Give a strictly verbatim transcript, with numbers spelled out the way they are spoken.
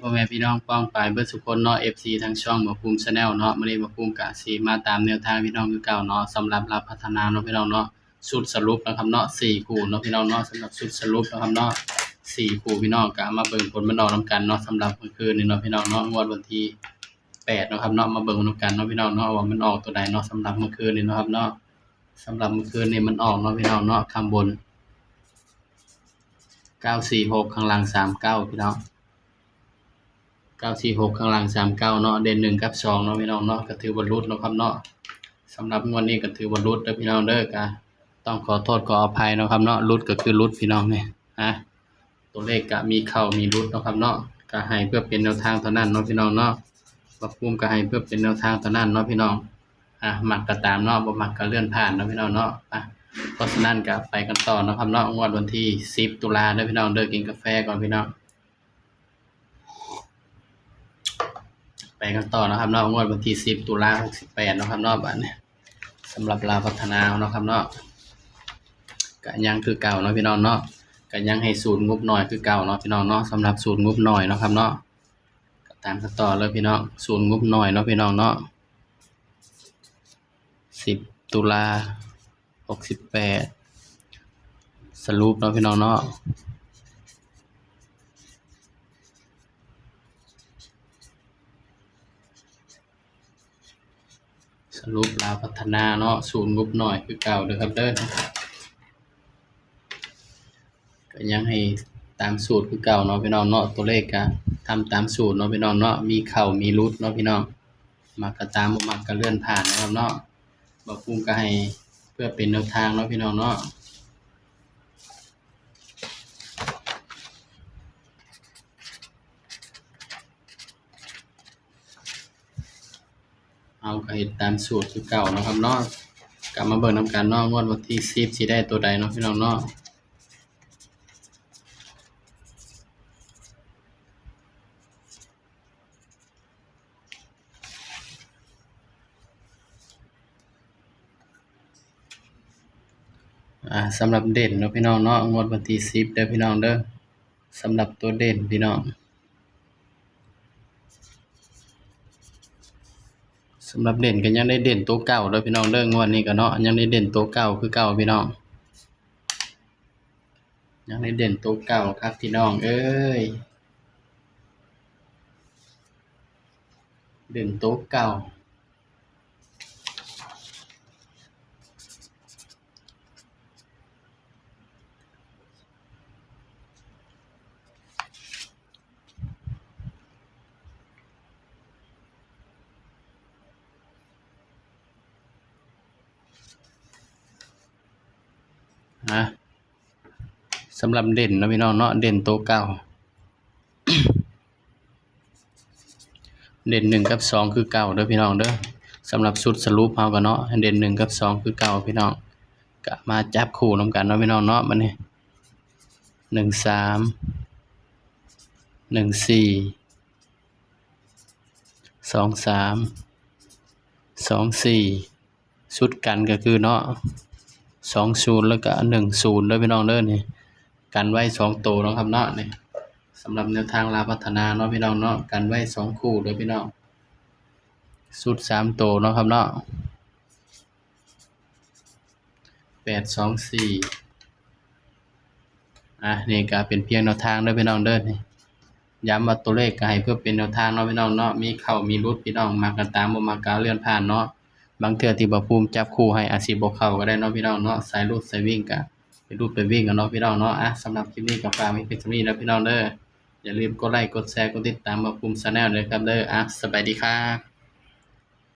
พ่อแม่พี่น้องป้องปายเบิดสุคนเนาะ เอฟซี ทางช่องบ่าวภูมิ Channel เนาะ มื้อนี้บ่าวภูมิกะสิมาตามแนวทางพี่น้องคือเก่าเนาะ สำหรับลาวพัฒนาเนาะพี่น้องเนาะ ชุดสรุปนะครับเนาะ สี่ คู่เนาะพี่น้องเนาะ สำหรับชุดสรุปนะครับเนาะ สี่ คู่พี่น้อง กะมาเบิ่งผลมันออกนำกันเนาะ สำหรับมื้อคืนนี้เนาะพี่น้องเนาะ งวดวันที่ แปด เนาะครับเนาะ มาเบิ่งนำกันเนาะพี่น้องเนาะ ว่ามันออกตัวใดเนาะ สำหรับมื้อคืนนี้เนาะครับเนาะ สำหรับมื้อคืนนี้มันออกเนาะพี่น้องเนาะ ข้างบน เก้าสี่หก ข้างล่าง สามเก้า พี่น้อง เก้าสี่หก ข้างล่าง สามเก้า เนาะ เด่น หนึ่ง กับ สอง เนาะพี่น้องเนาะ ก็ถือว่าหลุดเนาะครับเนาะ สำหรับงวดนี้ก็ถือว่าหลุดเด้อพี่น้องเด้อ ก็ต้องขอโทษขออภัยเนาะครับเนาะ หลุดก็คือหลุดพี่น้องเนี่ย ฮะ ตัวเลขก็มีเข้ามีหลุดเนาะครับเนาะ ก็ให้เพื่อเป็นแนวทางเท่านั้นเนาะพี่น้องเนาะ บ่าวภูมิก็ให้เพื่อเป็นแนวทางเท่านั้นเนาะพี่น้อง อ่ะ มักก็ตามเนาะ บ่มักก็เลื่อนผ่านเนาะพี่น้องเนาะ อ่ะ เพราะฉะนั้นก็ไปกันต่อเนาะครับเนาะ งวดวันที่ สิบ ตุลาเด้อพี่น้องเด้อ กินกาแฟก่อนพี่น้อง ไปกันต่อนะครับเนาะ งวดวันที่ สิบ ตุลา หกสิบแปด เนาะครับเนาะ บัดนี้ สำหรับลาวพัฒนาเนาะครับเนาะ ก็ยังคือเก่าเนาะพี่น้องเนาะ ก็ยังให้สูตรงบน้อยคือเก่าเนาะพี่น้องเนาะ สำหรับสูตรงบน้อยเนาะครับเนาะ ก็ตามกันต่อเลยพี่น้อง สูตรงบน้อยเนาะพี่น้องเนาะ สิบ ตุลา หกสิบแปด สรุปเนาะพี่น้องเนาะ สรุปลาวพัฒนาเนาะ สูตรงบน้อยคือเก่าเด้อครับเด้อ ก็ยังให้ตามสูตรคือเก่าเนาะพี่น้องเนาะ ตัวเลขก็ทำตามสูตรเนาะพี่น้องเนาะ มีเข้ามีหลุดเนาะพี่น้อง มักก็ตาม บ่มักก็เลื่อนผ่านนะครับเนาะ บ่าวภูมิก็ให้เพื่อเป็นแนวทางเนาะพี่น้องเนาะ เอาก็เฮ็ดตามสูตรคือเก่าเนาะครับเนาะ กลับมาเบิ่งนำกันเนาะ งวดวันที่ สิบ สิได้ตัวใดเนาะพี่น้องเนาะ อ่า สำหรับเด่นเนาะพี่น้องเนาะ งวดวันที่ สิบ เด้อพี่น้องเด้อ สำหรับตัวเด่นพี่น้อง สำหรับเด่นก็ยังได้เด่นตัวเก่าเด้อพี่น้องเด้อ งวดนี้ก็เนาะ ยังได้เด่นตัวเก่าคือเก่าพี่น้อง ยังได้เด่นตัวเก่าครับพี่น้องเอ้ย เด่นตัวเก่า อ่ะ สำหรับเด่นเนาะพี่น้องเนาะ เด่นตัวเก่า เด่น หนึ่ง กับ สอง คือเก่าเด้อพี่น้องเด้อ สำหรับชุดสรุปเฮาก็เนาะ เด่น หนึ่ง กับ สอง คือเก่าพี่น้อง ก็มาจับคู่นำกันเนาะพี่น้องเนาะ บัดนี้ หนึ่งสาม หนึ่งสี่ สองสาม สองสี่ ชุดกันก็คือเนาะ สองศูนย์ แล้วก็ หนึ่งศูนย์ เด้อพี่น้องเด้อ นี่ กันไว้สองตัวเนาะครับเนาะ นี่ สำหรับแนวทางลาวพัฒนาเนาะพี่น้องเนาะ กันไว้สองคู่เด้อพี่น้อง ชุดสามตัวเนาะครับเนาะ แปดสองสี่ อ่ะ นี่ก็เป็นเพียงแนวทางเด้อพี่น้องเด้อ นี่ ย้ำว่าตัวเลขก็ให้เพื่อเป็นแนวทางเนาะพี่น้องเนาะ มีเข้ามีหลุดพี่น้อง มักก็ตาม บ่มักก็เลื่อนผ่านเนาะ บางเทื่อที่บ่าวภูมิจับคู่ให้อาจสิบ่เข้าก็ได้เนาะพี่น้องเนาะ สายหลุดสายวิ่งก็ไปหลุดไปวิ่งกันเนาะพี่น้องเนาะ อ่ะ สำหรับคลิปนี้ก็ฝากไว้เพียงเท่านี้นะพี่น้องเด้อ อย่าลืมกดไลค์ กดแชร์ กดติดตามบ่าวภูมิ Channel ด้วยครับเด้อ อ่ะ สบายดีครับ